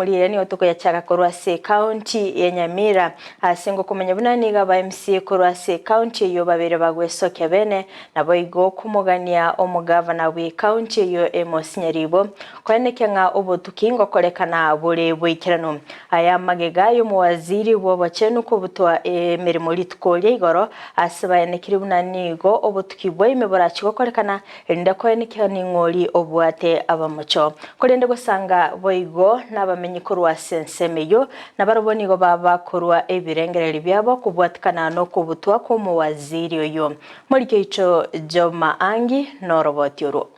Riria nigo tokoyachaka korwa ase ekaunti ya Nyamira ase ngokomanya buna nigo aba MCA korwa ase ekaunti eyio babeire bagwesokia bene naboigo komogania omogavana bwe ekaunti eyio Amos Nyaribo koenekia ng'a obotuki ngokorekana bore boikeranu. Aya amagega y'omowaziri bw'obochenu kobutwa emeremo rituko ria igoro ase baenekirie buna nigo obotuki bwa ime borachi gokorekana erinde koenekia ning'o obwate abamocho. Korende gosanga boigo nabamenyi korwa ase ensemo eyio, nabarabwo nigo baba korwa ebirengererio biabo kobwatikana nokobutwa kw'omowaziri oyio. Morikeicho Joma Angi noroboti orwo.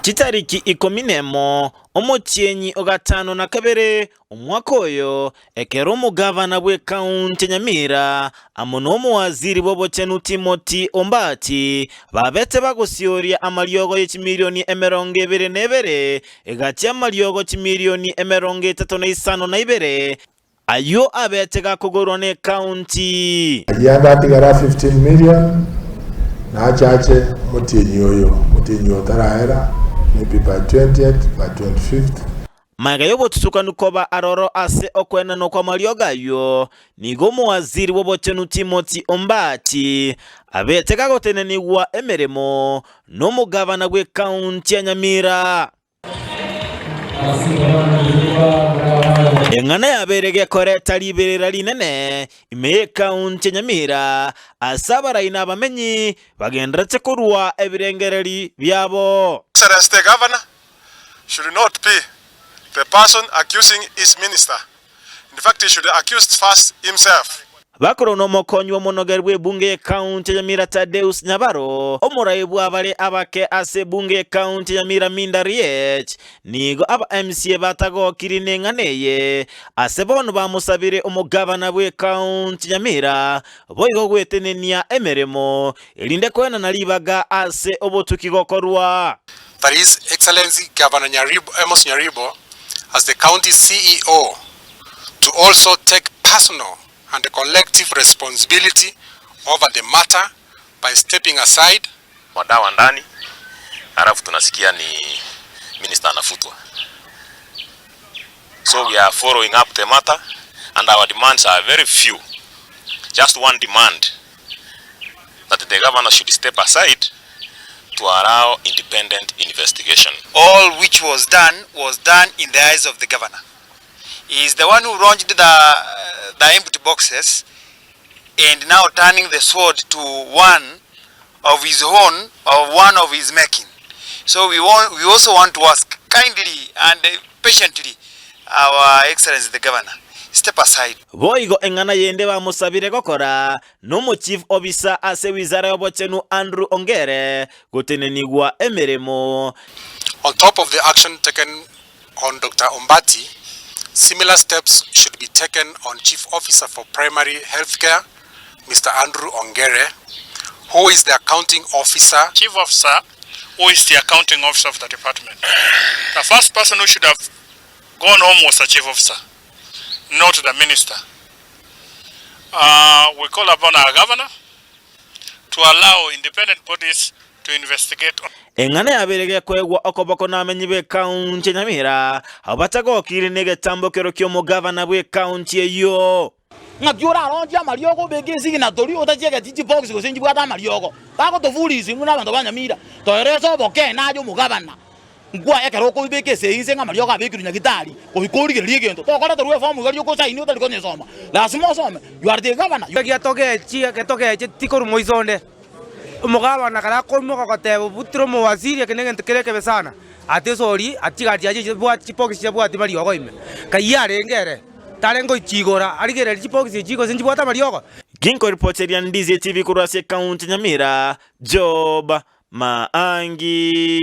Chitariki ikomi nemo, omotienyi o gatano na kabere, omwaka oyo, ekero omogavana bw'ekaunti ya Nyamira amo nomowaziri bw'obochenu Timothy Ombati babete bagosioria amariogo ye chimilioni 22 egati amariogo chimilioni 35, ayio abete gakogorwa n'ekaunti. Ayio ande atigare a 15 million nachache omotienyi oyo, omotienyi oyo otaraera, maybe by 20th, by 25th. Magega y'obotutukanu koba aroro ase okoenanwa kw'amariogo ayio, nigo omowaziri bw'obochenu Timothy Ombati abete gagotenenigwa emeremo nomogavana bw'ekaunti ya Nyamira. Eng'ana yabeire gekoreta riberera rinene ime y'ekaunti ya Nyamira ase abarai na abamenyi bagendererete korua ebirengereri biabo. Excellency the Governor should not be the person accusing his minister, in fact he should accuse first himself. Bakorwa nomokonyi bw'omonogeri bw'ebunge y'ekaunti ya Nyamira Tadeus Nyabaro, omorai bw'abare abake ase ebunge y'ekaunti ya Nyamira Minda Riech, nigo aba MCA batagokiri neng'ana eye ase bono bamosabire omogavana bw'ekaunti ya Nyamira boigo gwetenenia emeremo erinde koenana ribaga ase obotuki gokorwa. That His Excellency Governor Nyaribo, Amos Nyaribo as the county CEO to also take personal and collective responsibility over the matter by stepping aside. Madawa ndani halafu tunasikia ni minister anafutwa so we are following up the matter and our demands are very few just one demand that the governor should step aside to allow independent investigation. All which was done was done in the eyes of the governor. He is the one who launched the, the empty boxes and now turning the sword to one of his own, of one of his making. So we, want, we also want to ask kindly and patiently our Excellency the Governor, step aside. Boigo eng'ana yende bamosabire gokora nomochief obisa ase wizara y'obochenu Andrew Ongere gotenenigwa emeremo. On top of the action taken on Doctor Ombati, similar steps should be taken on Chief Officer for Primary Healthcare, Mister Andrew Ongere, who is the accounting officer. Chief Officer, who is the accounting officer of the department. The first person who should have gone home was the Chief Officer, not the minister. We call upon our governor to allow independent bodies to investigate. Eng'ana yabeire gekoegwa okoboko namenyi b'ekaunti ya Nyamira, abwo batagokire negetambokero ki'omogavana bw'ekaunti eyio. Ng'aki oraronche amariogo obeke esignatori otachiegeti chibox gose nchibwate amariogo. Bagotofurisia intwe nabanto ba Nyamira, toerese obokeene aye omogabana. Nkwa ekero okoibeka esegi inse ng'a amariogo abekirwe nyagitari, goika origererie egento. Tokoreterwa efomu iga rioka osaini otari konyesoma. Lasima osome, you are the governor. Egiatogechi getogecheti korwa moiso onde, omogabana ekero akoimoka goteba obutire omowaziri eke negento kere ekebe sana, ate esori ati chigari chiaye chibwati chibogisi chiabwati mariogo ime. Kayio arenge ere, tarenge gochigora arigererie chibogisi echi gose nchibwate amariogo. Ginkoripoteria Ndizi TV korwa ase ekaunti ya Nyamira, Job Maangi.